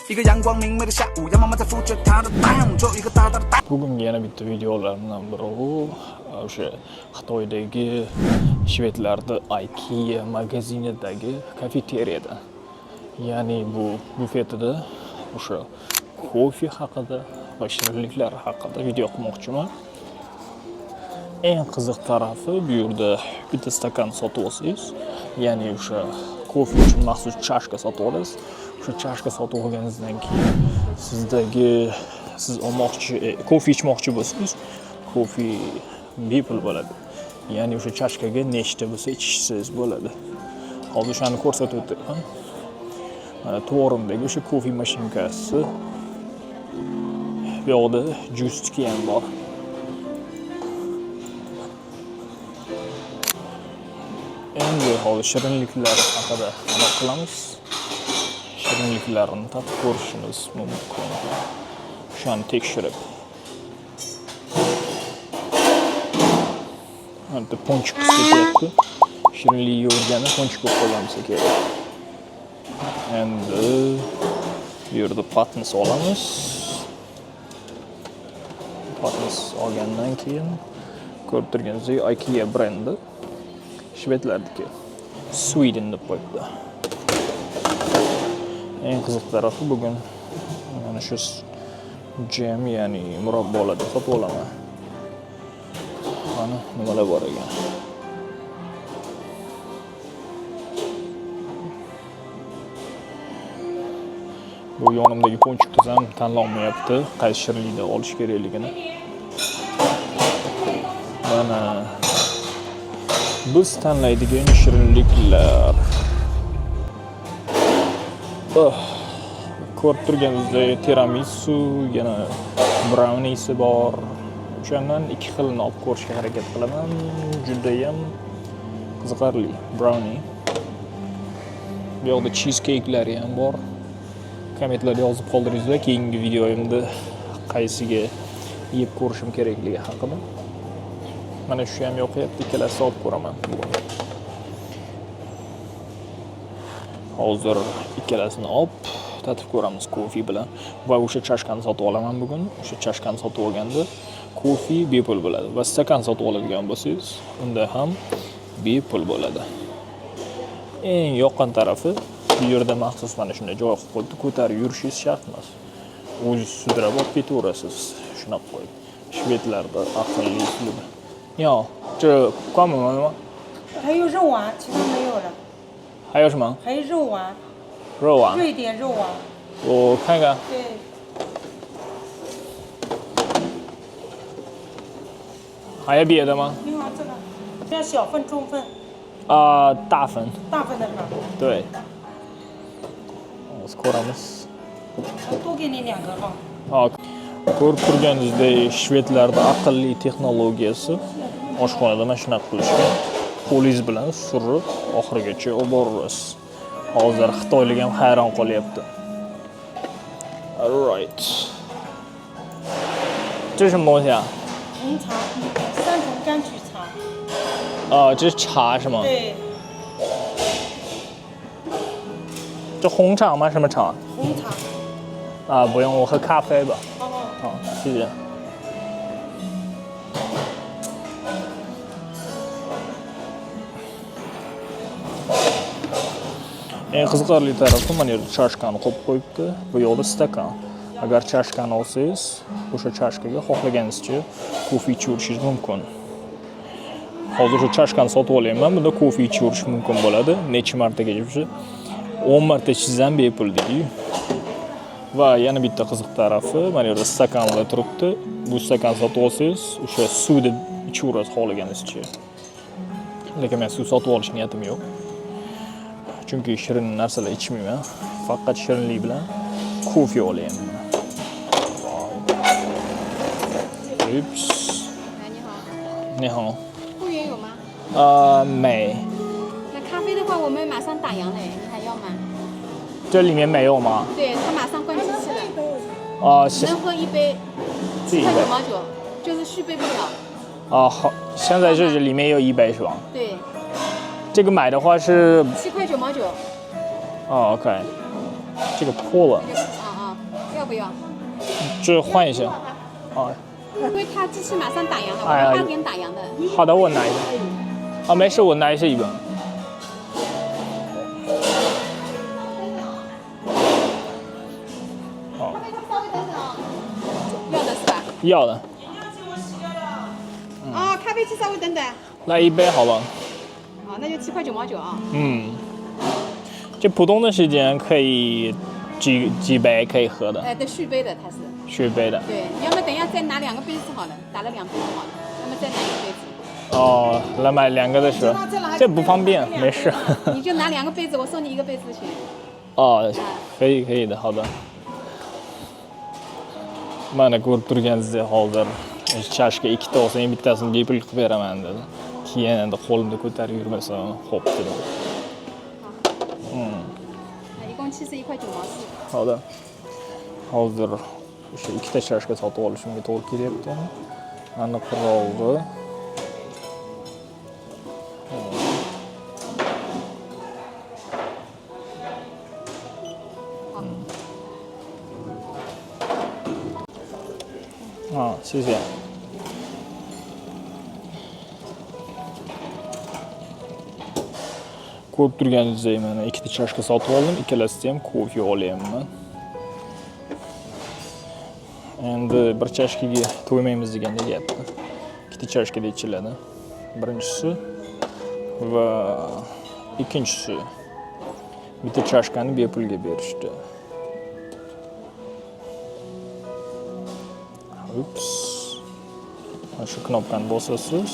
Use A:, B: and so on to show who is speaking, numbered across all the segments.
A: 一个阳光明媚的下午，羊妈妈在孵着它的蛋，做一个大大的蛋。
B: Bugungi yana bitta videolarimdan biri o'sha Xitoydagi shvedlarni IKEA magazinidagi kafeteriyada. Ya'ni bu bufetida o'sha kofe haqida va shirinliklar haqida video qilmoqchiman. Eng qiziq tarafi bu yerda bitta stakan sotib olsangiz, ya'ni o'sha kofe uchun maxsus chashka sotib olasiz. O'sha chashka sotib olganingizdan keyin sizdagi siz olmoqchi kofe ichmoqchi bo'lsangiz, kofe bepul bo'ladi. Ya'ni o'sha chashkaga nechta bo'lsa ichishsiz bo'ladi. Hozir o'shani ko'rsatib o'taman. Mana to'g'rimdagi o'sha kofe mashinkasi. Bu yoqda jusniki ham bor. Endi hozir shirinliklar haqida aniq qilamiz. Shirinliklarni tatib ko'rishimiz mumkin. O'shani tekshirib. Mana bitta ponchik qiz ketyapti. Shirinlik yeyaverganda ponchik bo'lib qolgan bo'lsa kerak. Endi bu yerda patnis olamiz. Patnis olgandan keyin ko'rib turganingizdek IKEA brendi shvedlarniki. Sweden deb qo'yibdi. Eng qiziq tarafi bugun mana shu jem, ya'ni murabbolarni sotib olaman. Mana nimalar bor ekan. Bu yonimdagi ponchik qiz ham tanlolmayapti, qaysi shirinlikni olish kerakligini. Mana biz tanlaydigan shirinliklar. Oh, ko'rib turganingizdek tiramisu, yana brownisi bor. O'shandan ikki xilini olib ko'rishga harakat qilaman. Judayam qiziqarli brownie. Bu yoqda cheesecake'lari ham bor. Kommentlarda yozib qoldiringizlar keyingi videoyimda qaysiga yeb ko'rishim kerakligi haqida. Mana shu ham yoqyapti, ikkalasini olib ko'raman bugun. Hozir ikkalasini olib tatib ko'ramiz kofe bilan va o'sha chashkani sotib olaman bugun. O'sha chashkani sotib olganda kofe bepul bo'ladi va stakan sotib oladigan bo'lsangiz, unda ham bepul bo'ladi. Eng yoqqan tarafi bu yerda maxsus mana shunday joy qilib qo'yibdi, ko'tarib yurishingiz shart emas. O'zingiz sudrab olib ketaverasiz, shunaqa qo'yib. Shvedlarda aqlli uslubi. 你好，这关门了吗？
C: 还有肉丸，其他没有了。
B: 还有什么？
C: 还有肉丸，
B: 肉丸？
C: 瑞典肉丸。
B: 我看看。
C: 对。
B: 还有别的吗？
C: 你好，这个要小份、中份。
B: 啊，大份。
C: 大份的是吧？
B: 对。Hozir ko'ramiz.
C: 多给你两个哈。
B: Ha, ko'rib turganingizdek shvedlarda aqlli texnologiyasi oshxonada mana shunaqa qilishgan. Qo'lingiz bilan surib oxirigacha olib boraverasiz. Hozir xitoylik ham hayron qolyapti. Alright. 这是什么东西啊？
C: 红茶，三重柑橘茶。
B: 啊，这是茶是吗？
C: 对。
B: 这红茶吗？什么茶？
C: 红茶。
B: 啊，不用，我喝咖啡吧。
C: 好好。
B: 好，谢谢。Eng qiziqarli tarafi mana yerda chashkani qo'yib qo'yibdi. Bu yoqda stakan. Agar chashkani olsangiz, o'sha chashkaga xohlaganingizcha kofe ichaverishingiz mumkin. Hozir o'sha chashkani sotib olyapman, bunda kofe ichaverish mumkin bo'ladi. Necha martagacha o'sha 10 marta ichsangiz ham bepul deydi. Va yana bitta qiziq tarafi, mana yerda stakanlar turibdi. Bu stakan sotib olsangiz, o'sha suv deb ichaverasiz xohlaganingizcha. Lekin men suv sotib olish niyatim yo'q. Chunki shirin narsalar ichmayman. Faqat shirinlik bilan kofe olyapman. Ups.
D: 哎，你好，
B: 你好。
D: 会员有吗？
B: 没。
D: 那咖啡的话，我们马上打烊嘞，你还要吗？
B: 这里面没有吗？
D: 对，他马上关机器了。
B: 啊，是。
D: 能喝一杯，
B: 这一杯。
D: 7.99，就是续杯不了。
B: 啊，好，现在这里面有一杯是吧？
D: 对。
B: 这个买的话是
D: 7.99。
B: 哦，OK，这个破了。
D: 啊啊。要不要？
B: 这换一下。啊，
D: 因为它机器马上打烊了，
B: 哎呀
D: 我们8点打烊的。
B: 好的，我拿一下。啊，没事，我拿一下一个。好，
D: 要的是吧？
B: 要的，
D: 哦，咖啡机稍微等等。
B: 来一杯好吧。
D: 哦，那就7块9毛9啊。
B: 嗯，这普通的时间可以几几杯可以喝的，
D: 哎，对，续杯的它是。
B: 续杯的。
D: 对，要么等一下再拿两个杯子好了，打了两杯好了，要么再拿一个杯子。
B: 哦，来买两个的时候，这不方便，没事。
D: 你就拿两个杯子，我送你一个杯子钱。
B: 哦，可以可以的，好的。Mana ko'rib turganingizdek hozir chashka ikkita olsang bittasini bepul qilib beraman dedi. Keyin endi qo'limda ko'tarib yurmasam, xo'p dedim.
D: 啊，一共71块9毛4。
B: 好的。Hozir o'sha ikkita chashka sotib olishimga to'g'ri kelyapti. Aniqrog'i啊，谢谢。Ko'rib turganingizdek mana ikkita chashka sotib oldim, ikkalasida ham kofe olyapman. Endi bir chashkaga to'ymaymiz degandek gapdi. Ikkita chashkada ichiladi. Birinchisi va ikkinchisi bitta chashkani bepulga berishdi. Ups. Mana shu knopkani bosasiz,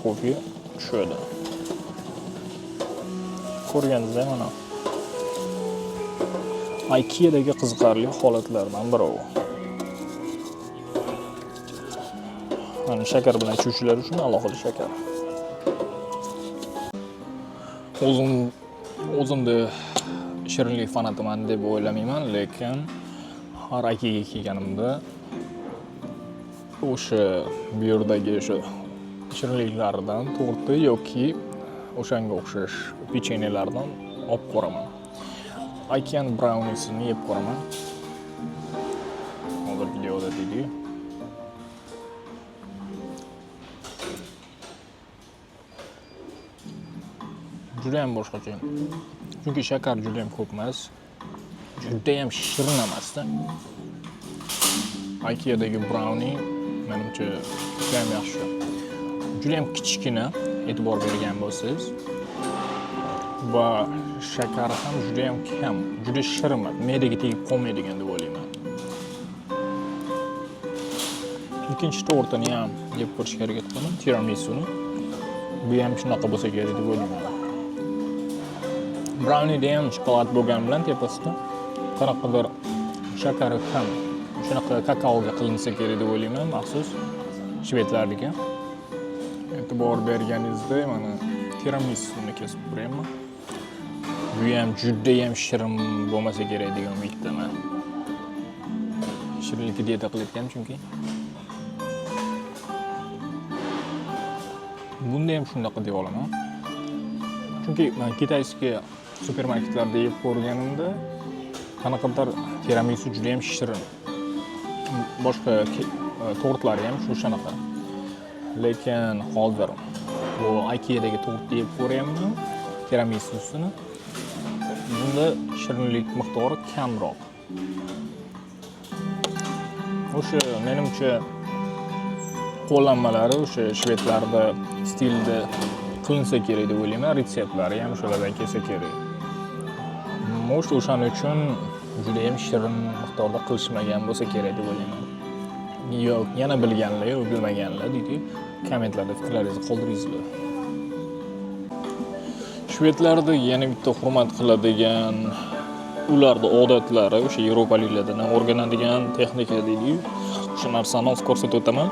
B: kofe tushadi. Ko'rganingizdek mana IKEAdagi qiziqarli holatlardan biri u. Mana shakar bilan ichuvchilar uchun alohida shakar. O'zim o'zimni shirinlik fanatiman deb o'ylamayman, lekin har IKEAga kelganimda o'sha bu yerdagi o'sha shirinliklardan torti yoki o'shanga o'xshash pechenyelardan olib ko'raman. IKEAni browniesini yeb ko'raman. Hozir videoda deydi. Judayam boshqacha. Chunki shakar judayam ko'p emas. Judayam shirin emasda. IKEAdagi brownie menimcha judayam yaxshi. Judayam kichkina, e'tibor bergan bo'lsangiz. Va shakari ham judayam kam, juda shirin emas, me'daga tegib qolmaydigan deb o'ylayman. Ikkinchi tortini ham yeb ko'rishga harakat qilaman, tiramisuni. Bu ham shunaqa bo'lsa kerak deb o'ylayman. Brownieda ham shokolad bo'lgani bilan tepasida qanaqadir shakari kam. Shunaqa kakaoga qilinsa kerak deb o'ylayman, maxsus shvedlarniki. E'tibor berganingizda mana tiramisuni kesib ko'ryapman. Bu ham judayam shirin bo'lmasa kerak degan umiddaman. Shirinlikka dieta qilayotganim chunki. Bunda ham shunaqa deya olaman. Chunki man китайский supermarketlarda yeb ko'rganimda qanaqadir tiramisu juda ham shirin. Boshqa tortlari ham shu shunaqa. Lekin hozir bu IKEAdagi tortni yeb ko'ryapman, tiramisusini. Bunda shirinlik miqdori kamroq. O'sha menimcha qo'llanmalari o'sha shvedlarda stilda qilinsa kerak deb o'ylayman. Retseptlari ham o'shalardan kelsa kerak. Может, o'shaning uchun juda ham shirin miqdorda qilishmagan bo'lsa kerak deb o'ylayman. Yo'q, yana bilganlar, yo'q bilmaganlar deydi. Kommentlarda fikrlaringizni qoldiringizlar. Shvedlarda yana bitta hurmat qiladigan ularni odatlari, o'sha yevropaliklardan o'rganadigan texnika deydi. O'sha narsani hozir ko'rsatib o'taman.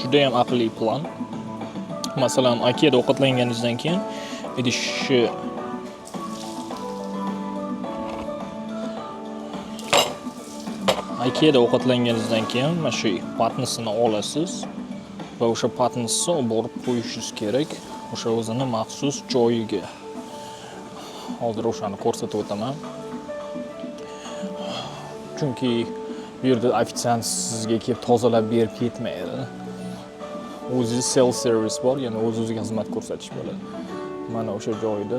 B: Juda ham aqlli plan. Masalan, IKEAda ovqatlanganingizdan keyin idishni IKEAda ovqatlanganingizdan keyin mana shu patnisini olasiz va o'sha patnisni olib borib qo'yishingiz kerak o'sha o'zini maxsus joyiga. Hozir o'shani ko'rsatib o'taman. Chunki bu yerda ofitsiant sizga kelib tozalab berib ketmaydi. O'zi self service bor, ya'ni o'z-o'ziga xizmat ko'rsatish bo'ladi. Mana o'sha joyda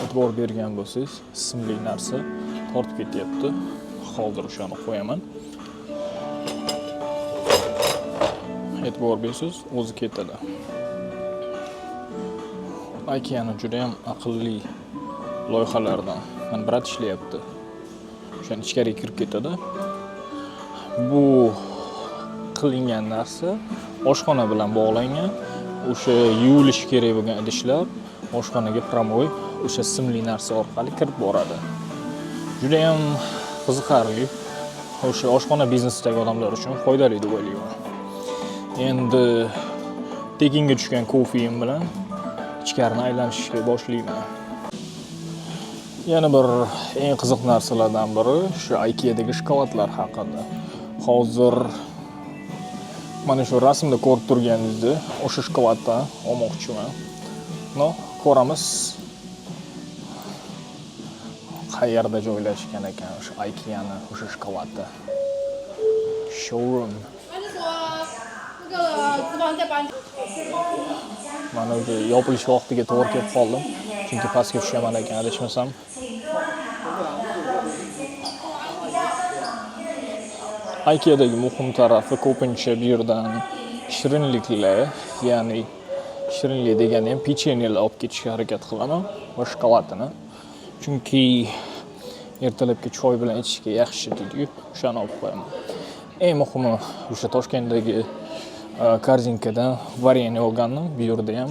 B: e'tibor bergan bo'lsangiz, simli narsa tortib ketyapti. Hozir o'shani qo'yaman. E'tibor bersangiz, o'zi ketadi. Ikea'ni juda ham aqlli loyihalardan. Mana брат ishlayapti. O'shani ichkariga kirib ketadi. Bu qilingan narsa oshxona bilan bog'langan. O'sha yuvilishi kerak bo'lgan idishlar oshxonaga прямой o'sha simli narsa orqali kirib boradi. Juda ham qiziqarli. O'sha oshxona biznesidagi odamlar uchun foydali deb o'ylayman. Endi tekinga tushgan kofeim bilan ichkarini aylanishga boshlayman. Yana bir eng qiziq narsalardan biri shu IKEAdagi shokoladlar haqida. Hozir mana shu rasmda ko'rib turganingizni o'sha shokoladdan olmoqchiman. Но, ko'ramiz qayerda joylashgan ekan o'sha IKEAni o'sha shokoladi. Showroom.
D: 还是说那个脂肪再帮你。
B: Mana o'sha yopilish vaqtiga to'g'ri kelib qoldim. Chunki pastga tushaman ekan adashmasam. IKEAdagi muhim tarafi ko'pincha bu yerdan shirinliklar, ya'ni shirinlik degani ham pechenyelar olib ketishga harakat qilaman va shokoladini. Chunki ertalabki choy bilan ichishga yaxshi deydi-yu, o'shani olib qo'yaman. Eng muhimi o'sha Toshkentdagi korzinkadan varenye olgandim. Bu yerda ham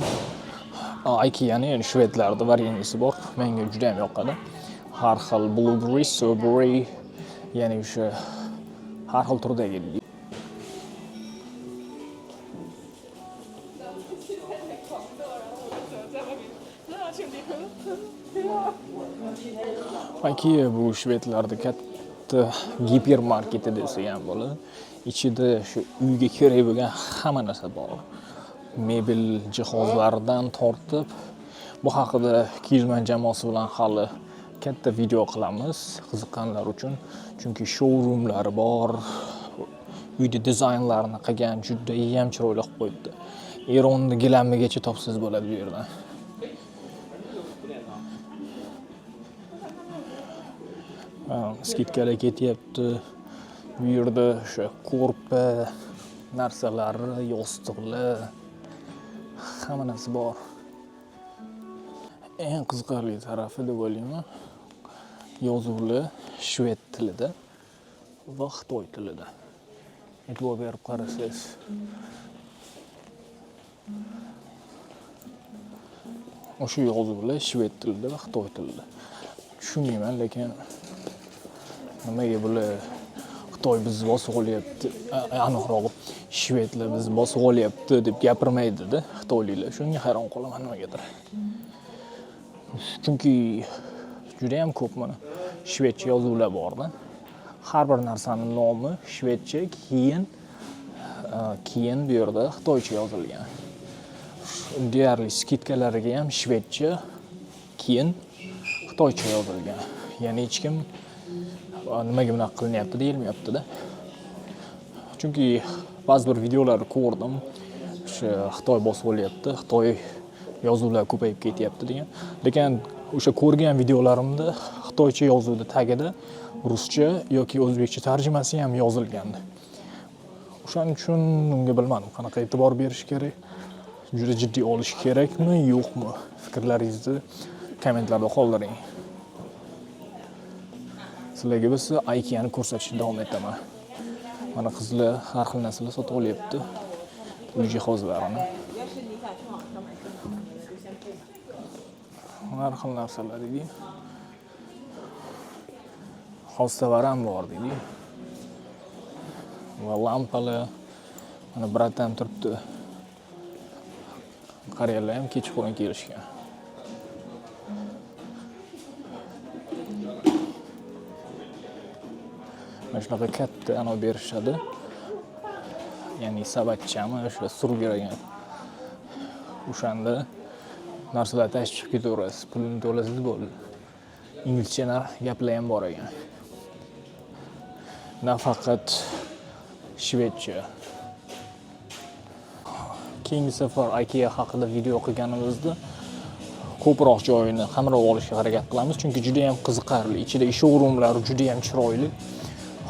B: IKEAni, ya'ni shvedlarning varenyesi bor. Menga juda ham yoqadi. Har xil blueberry, strawberry, ya'ni o'sha har xil turdagi. IKEA bu shvedlarda katta gipermarketi desa ham bo'ladi. Ichida shu uyga kerak bo'lgan hamma narsa bor. Mebel jihozlaridan tortib, bu haqida Kizman jamoasi bilan hali katta video qilamiz qiziqqanlar uchun. Chunki showroomlari bor. Uyda dizaynlarini qilgan, juda ham chiroyli qilib qo'yibdi. Eronni gilamigacha topsangiz bo'ladi bu yerdan. Skidkalar ketyapti. Bu yerda o'sha ko'rpa narsalari, yostiqlar, hamma narsa bor. Eng qiziqarli tarafi deb o'ylayman, yozuvlar shved tilida va xitoy tilida. E'tibor berib qarasangiz. O'sha yozuvlar shved tilida va xitoy tilida. Tushunmayman, lekin nimaga bular Xitoy bizni bosib olyapti, aniqrog'i shvedlar bizni bosib olyapti deb gapirmaydi-da xitoyliklar. Shunga hayron qolaman nimagadir. Chunki juda ham ko'p mana shvedcha yozuvlar bor-da. Har bir narsaning nomi shvedcha, keyin bu yerda xitoycha yozilgan. Deyarli skidkalariga ham shvedcha, keyin xitoycha yozilgan. Ya'ni hech kim nimaga bunaqa qilinyapti deyilmayapti-da. Chunki ba'zi bir videolarni ko'rdim. O'sha Xitoy bosib olyapti, Xitoy yozuvlar ko'payib ketyapti degan. Lekin o'sha ko'rgan videolarimda xitoycha yozuvni tagida ruscha yoki o'zbekcha tarjimasi ham yozilgandi. O'shaning uchun unga bilmadim, qanaqa e'tibor berish kerak, juda jiddiy olish kerakmi, yo'qmi? Fikrlaringizni kommentlarda qoldiring. Sizlarga bo'lsa IKEAni ko'rsatishni davom etaman. Mana qizlar har xil narsalar sotib olyapti, uy jihozlarini. Har xil narsalar deydi. Hostalar ham bor deydi. Va lampalar. Mana bratan turibdi. Qariyalar ham kechqurun kelishgan. Mana shunaqa katta anov berishadi. Ya'ni savatchami, o'sha surgiragan. O'shanda narsalar tashib chiqib ketaverasiz, pulini to'lasangiz bo'ldi. Inglizcha gaplar ham bor ekan. Nafaqat shvedcha. Keyingi safar IKEA haqida video qilganimizda ko'proq joyini qamrab olishga harakat qilamiz, chunki juda ham qiziqarli. Ichida showroomlar juda ham chiroyli.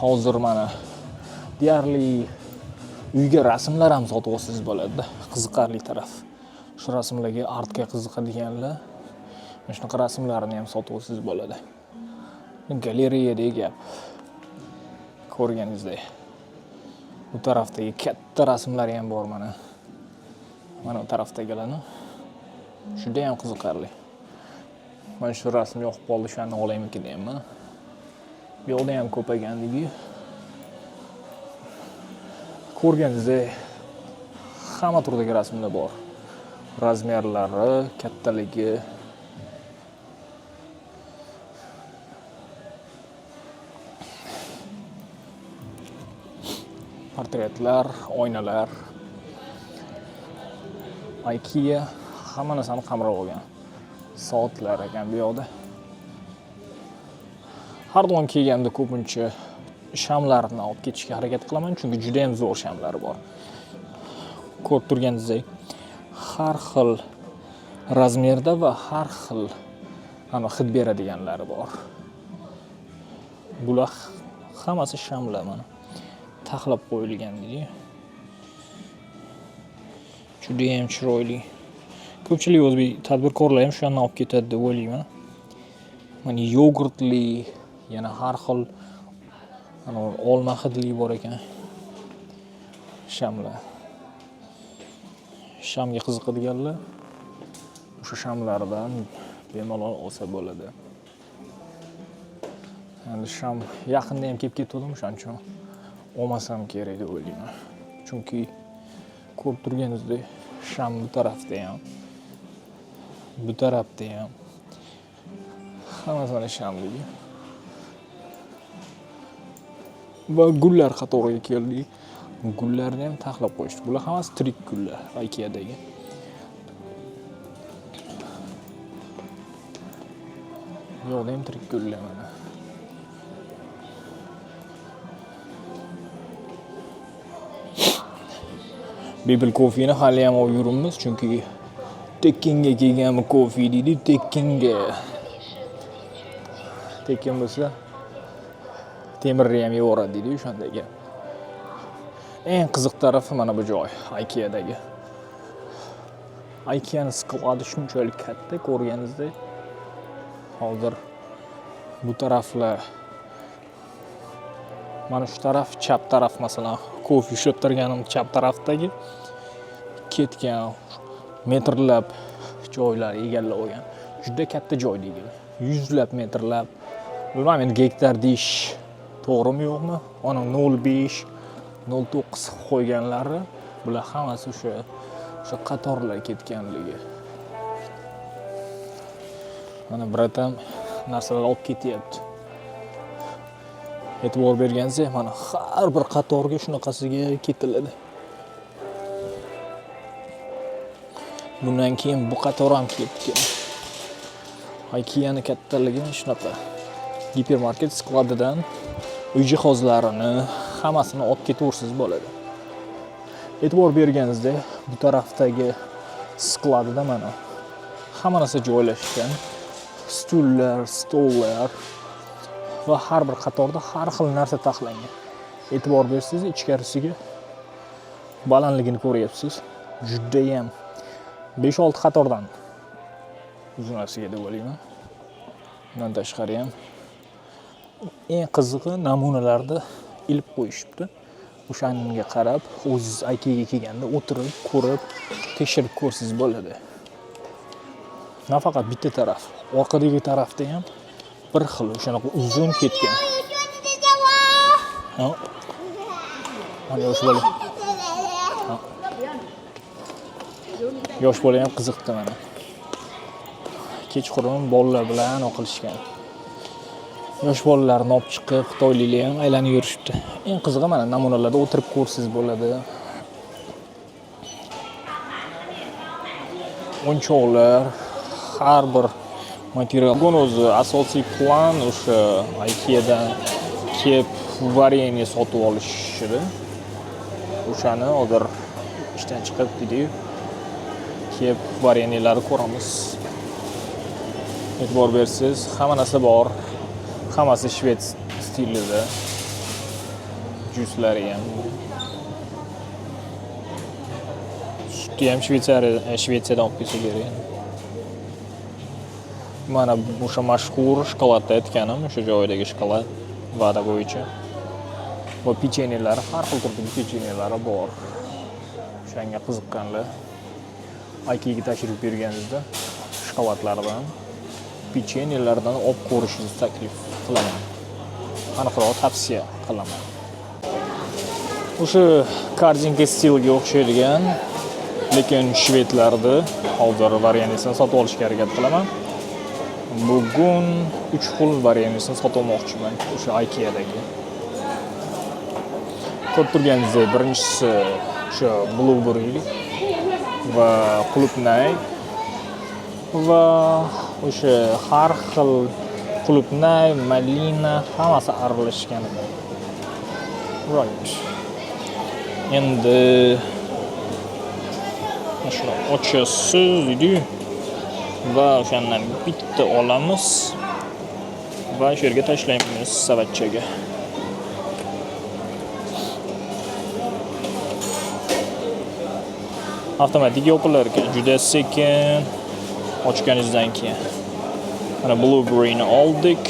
B: Hozir mana deyarli uyga rasmlar ham sotib olsangiz bo'ladi. Qiziqarli taraf. Shu rasmlarga, artga qiziqadiganlar mana shunaqa rasmlarni ham sotib olsangiz bo'ladi. Galereyadagi gap. Ko'rganingizdek. Bu tarafdagi katta rasmlar ham bor mana. Mana bu tarafdagilarni. Juda ham qiziqarli. Mana shu rasm yoqib qoldi, o'shani olaymikin deyapman. Bu yoqda ham ko'payganligi. Ko'rganingizdek hamma turdagi rasmlar bor. Размер lari, kattaligi. Portretlar, oynalar. IKEA hamma narsani qamrab olgan. Soatlar ekan bu yoqda. Har doim kelganda ko'pincha shamlarni olib ketishga harakat qilaman, chunki juda ham zo'r shamlar bor. Ko'rib turganingizdek, har xil размер da va har xil ana hid beradiganlari bor. Bular hammasi shamlar mana. Taxlab qo'yilgan deydi. Juda ham chiroyli. Ko'pchilik o'zbek tadbirkorlar ham shu yerdan olib ketadi deb o'ylayman. Mana yogurtli, yana har xil ana olma hidli bor ekan. Shamlar. Shamga qiziqadiganlar o'sha shamlardan bemalol olsa bo'ladi. Endi sham yaqinda ham kelib ketgandim, o'shaning uchun olmasam kerak deb o'ylayman. Chunki ko'rib turganingizdek sham bu tarafda ham, bu tarafda ham hammasi mana shamligi. Va gullar qatoriga keldik. Gullarni ham taxlab qo'yishdi. Bular hammasi tirik gullar IKEAdagi. Bu yoqda ham tirik gullar mana. Bepul kofeni hali ham olib yuribmiz, chunki tekinga kelganmi kofe deydi, tekinga. Tekin bo'lsa temirni ham yevoradi deydi o'shandagi. Eng qiziq tarafi mana bu joy, IKEAdagi. IKEAni склад i shunchalik katta, ko'rganingizdek. Hozir bu taraflar, mana shu taraf, chap taraf masalan, kofe ushlab turganim chap tarafdagi ketgan metrlab joylar egallab olgan. Juda katta joy deydi. Yuzlab metrlab, bilmadim endi gektar deyish to'g'rimi yo'qmi? Ana 0.5, 0.9 qo'yganlari, bular hammasi o'sha qatorlar ketganligi. Mana брат am narsalar olib ketyapti. E'tibor bergansiz, mana har bir qatorga shunaqasiga ketiladi. Bundan keyin bu qator ham ketgan. IKEAni kattaligi shunaqa. Gipermarket склад idan uy jihozlarini hammasini olib ketaversangiz bo'ladi. E'tibor berganingizda bu tarafdagi склад ida mana hamma narsa joylashgan. Stullar, stollar va har bir qatorda har xil narsa taxlangan. E'tibor bersangiz, ichkarisiga balandligini ko'ryapsiz. Judayam 5-6 qatordan uzunasiga deb o'ylayman. Bundan tashqari ham eng qizig'i namunalarni ilib qo'yishibdi. O'shanga qarab o'zingiz IKEAga kelganda o'tirib, ko'rib, tekshirib ko'rsangiz bo'ladi. Nafaqat bitta taraf, orqadagi tarafda ham bir xil o'shanaqa uzun ketgan. Ha? Mana yosh bola. Ha. Yosh bola ham qiziqdi mana. Kechqurun bolalar bilan qilishgan. Yosh bolalarni olib chiqib, xitoyliklar ham aylanib yurishibdi. Eng qizig'i mana namunalarda o'tirib ko'rsangiz bo'ladi. O'yinchoqlar, har bir material. Bugun o'zi asosiy plan o'sha IKEAdan kelib Варенье sotib olishdi. O'shani hozir ishdan chiqib deydi-yu, kelib варенье larni ko'ramiz. E'tibor bersangiz, hamma narsa bor. Hammasi shved stilida. Juslari ham. Sutni ham Shvetsariya, Shvetsiyadan olib kelsa kerak. Mana o'sha mashhur shokoladda aytganim, o'sha joydagi shokolad va'da bo'yicha. Va pechenyelar, har xil turdagi pechenyelar bor. O'shanga qiziqqanlar Ikeaga tashrif buyurganingizda shokoladlardan, pechenyelardan olib ko'rishingizni taklif qilaman. Aniqroq tavsiya qilaman. O'sha korzinka stilga o'xshaydigan, lekin shvedlarni hozir варенье sini sotib olishga harakat qilaman. Bugun 3 xil варенье sini sotib olmoqchiman o'sha Ikeadagi. Ko'rib turganingizdek, birinchisi o'sha blueberry va qulupnay va o'sha har xil qulupnay, malina, hammasi aralashgan. Right. Endi mana shuni ochasiz deydi va o'shandan bitta olamiz va shu yerga tashlaymiz savatchaga. Avtomatik yopilar ekan, juda sekin ochganingizdan keyin. Mana blueberryni oldik.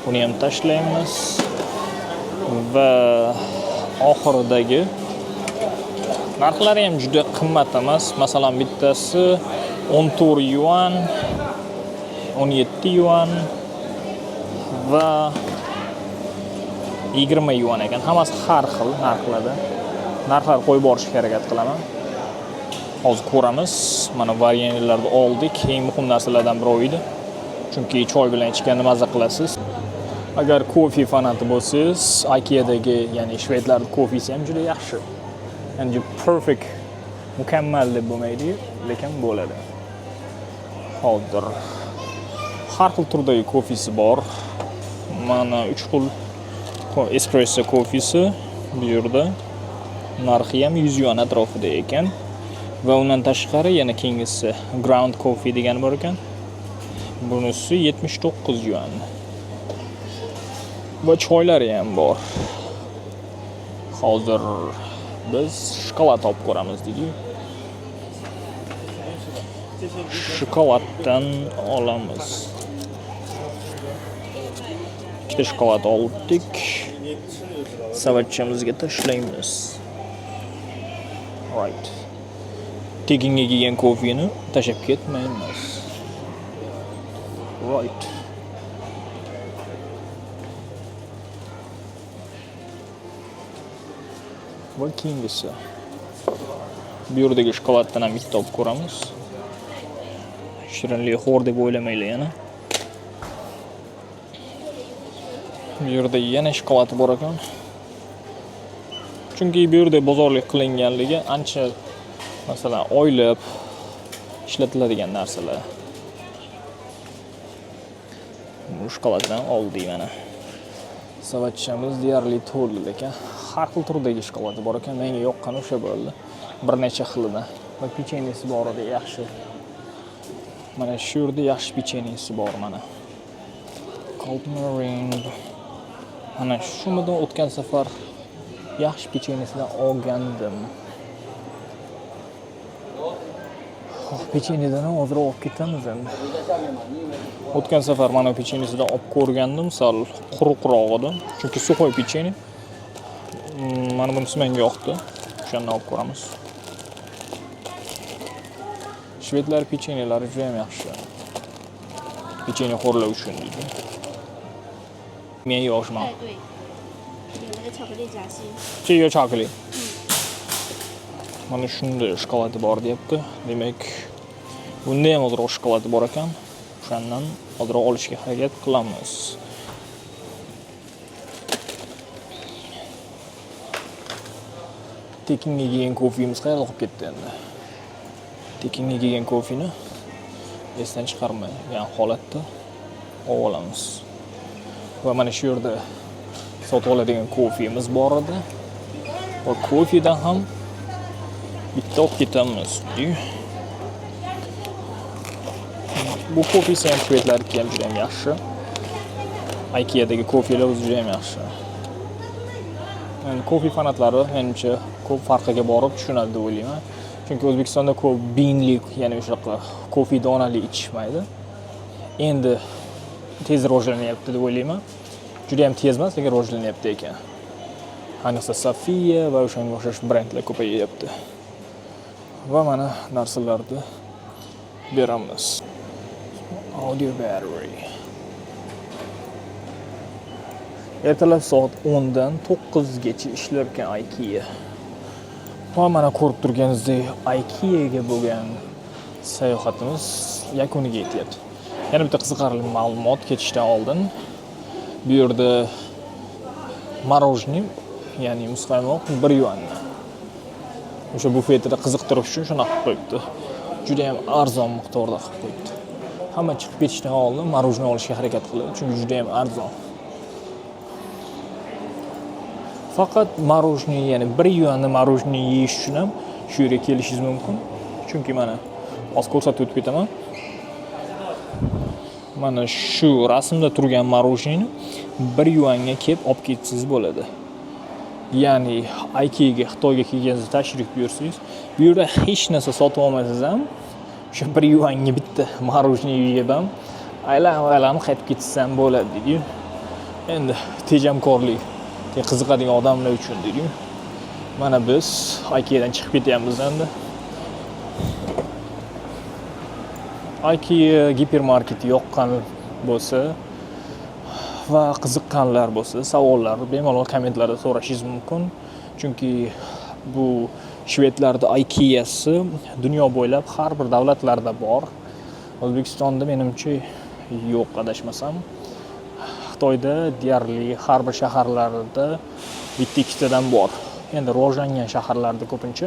B: Uni ham tashlaymiz va oxiridagi narxlari ham juda qimmat emas. Masalan, bittasi 14 yuan, 17 yuan va 20 yuan ekan. Hammasi har xil narxlarda. Narxlar qo'yib borishga harakat qilaman. Hozir ko'ramiz. Mana варенье larni oldik. Eng muhim narsalardan biri edi. Chunki choy bilan ichganda mazza qilasiz. Agar kofe fanati bo'lsangiz, Ikeadagi, ya'ni shvedlarning kofesi ham juda yaxshi. Ya'ni perfect, mukammal deb bo'lmaydi, lekin bo'ladi. Hozir har xil turdagi kofesi bor. Mana 3 xil espresso kofesi bu yerda. Narxi ham 100 yuan atrofida ekan. Va undan tashqari yana keyingisi ground coffee degani bor ekan. Bunisi 79 yuan. Va choylari ham bor. Hozir biz shokolad olib ko'ramiz deydi. Shokoladdan olamiz. Ikkita shokolad oldik. Savatchamizga tashlaymiz. Right. Tekinga kelgan kofeni tashlab ketmaymiz. Right. Va keyingisi. Bu yerdagi shokoladdan ham bitta olib ko'ramiz. Shirinlik xo'r deb o'ylamanglar yana. Bu yerda yana shokolad bor ekan. Chunki bu yerda bozorlik qilinganligi ancha, masalan, oylab ishlatiladigan narsalar. Bu shokoladdan oldik mana. Savatchamiz deyarli to'ldi, lekin har xil turdagi shokolad bor ekan. Menga yoqqani o'sha bo'ldi. Bir necha xilidan. Va pechenyesi bor edi, yaxshi. Mana shu yerda yaxshi pechenyesi bor mana. Golden. Mana shunidan o'tgan safar yaxshi pechenyesidan olgandim. Oh, pechenyedan ham ozroq olib ketamiz endi. O'tgan safar mana pechenyesidan olib ko'rgandim, sal quruqroq edi. Chunki сухой pechenye. Mana bunisi menga yoqdi. O'shandan olib ko'ramiz. Shvedlar pechenyelari juda ham yaxshi. Pechenye xo'rlar uchun deydi. Men yoshman.
E: 哎，对，有那个巧克力夹心。
B: 这个巧克力。Mana shunda shokoladi bor deyapti. Demak, bunda ham ozroq shokoladi bor ekan. O'shandan ozroq olishga harakat qilamiz. Tekinga kelgan kofemiz qayerda qolib ketdi endi? Tekinga kelgan kofeni esdan chiqarmagan holatda olib olamiz. Va mana shu yerda Sotib oladigan kofemiz bor edi. Va kofedan ham bitta olib ketamiz. Bu kofesi ham shvedlarniki ham juda ham yaxshi. IKEAdagi kofelar o'zi juda ham yaxshi. Yani kofe fanatlari menimcha ko'p farqiga borib tushunadi deb o'ylayman. Chunki O'zbekistonda ko'p beanli, ya'ni o'shaqa kofe donali ichishmaydi. Endi tez rivojlanyapti deb o'ylayman. Juda ham tez emas, lekin rivojlanyapti ekan. Ayniqsa Sofia va o'shanga o'xshash brendlar ko'payyapti. Va mana narsalarni beramiz. Audio battery. Ertalab soat 10 dan 9 gacha ishlar ekan IKEA. Va mana ko'rib turganingizdek IKEAga bo'lgan sayohatimiz yakuniga yetyapti. Yana bitta qiziqarli ma'lumot ketishdan oldin. Bu yerda мороженое, ya'ni muzqaymoq 1 yuandan. O'sha bufetida qiziqtirish uchun shunaqa qilib qo'yibdi. Juda ham arzon miqdorda qilib qo'yibdi. Hamma chiqib ketishdan oldin мороженое olishga harakat qiladi, chunki juda ham arzon. Faqat мороженое, ya'ni 1 yuanni мороженое yeyish uchun ham shu yerga kelishingiz mumkin. Chunki mana hozir ko'rsatib o'tib ketaman. Mana shu rasmda turgan мороженое 1 yuanga kelib olib ketsangiz bo'ladi. Ya'ni IKEAga, Xitoyga kelganingizda tashrif buyursangiz, bu yerda hech narsa sotib olmasangiz ham o'sha 1 yuanga bitta мороженое yeb ham aylanib-aylanib qaytib ketsangiz ham bo'ladi deydi-yu. Endi tejamkorlik qiziqadigan odamlar uchun deydi-yu. Mana biz IKEAdan chiqib ketyapmiz endi. IKEA gipermarketi yoqqan bo'lsa va qiziqqanlar bo'lsa, savollarni bemalol kommentlarda so'rashingiz mumkin. Chunki bu shvedlarda IKEAsi dunyo bo'ylab har bir davlatlarda bor. O'zbekistonda menimcha yo'q, adashmasam. Xitoyda deyarli har bir shaharlarda bitta ikkitadan bor. Endi rivojlangan shaharlarda ko'pincha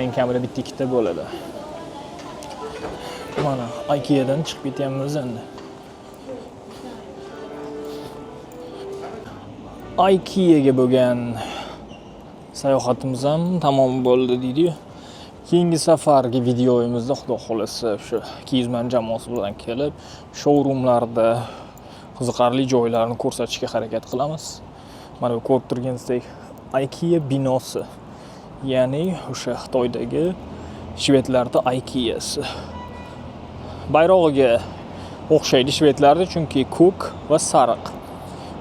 B: eng kamida bitta ikkita bo'ladi. Mana IKEAdan chiqib ketyapmiz endi. IKEAga bo'lgan sayohatimiz ham tamom bo'ldi deydi-yu. Keyingi safargi videoyimizda Xudo xolasa o'sha Kizman jamoasi bilan kelib, showroomlarda qiziqarli joylarni ko'rsatishga harakat qilamiz. Mana bu ko'rib turganingizdek IKEA binosi, ya'ni o'sha Xitoydagi shvedlarda IKEAsi. Bayrog'iga o'xshaydi shvedlarda, chunki ko'k va sariq.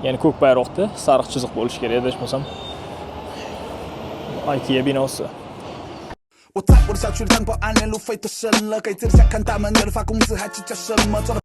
B: Ya'ni ko'k bayroqda sariq chiziq bo'lishi kerak, adashmasam. IKEA binosi.
A: 我在我的小区里当保安，连路费都省了，给自己下看大门，为了发工资还计较什么？做了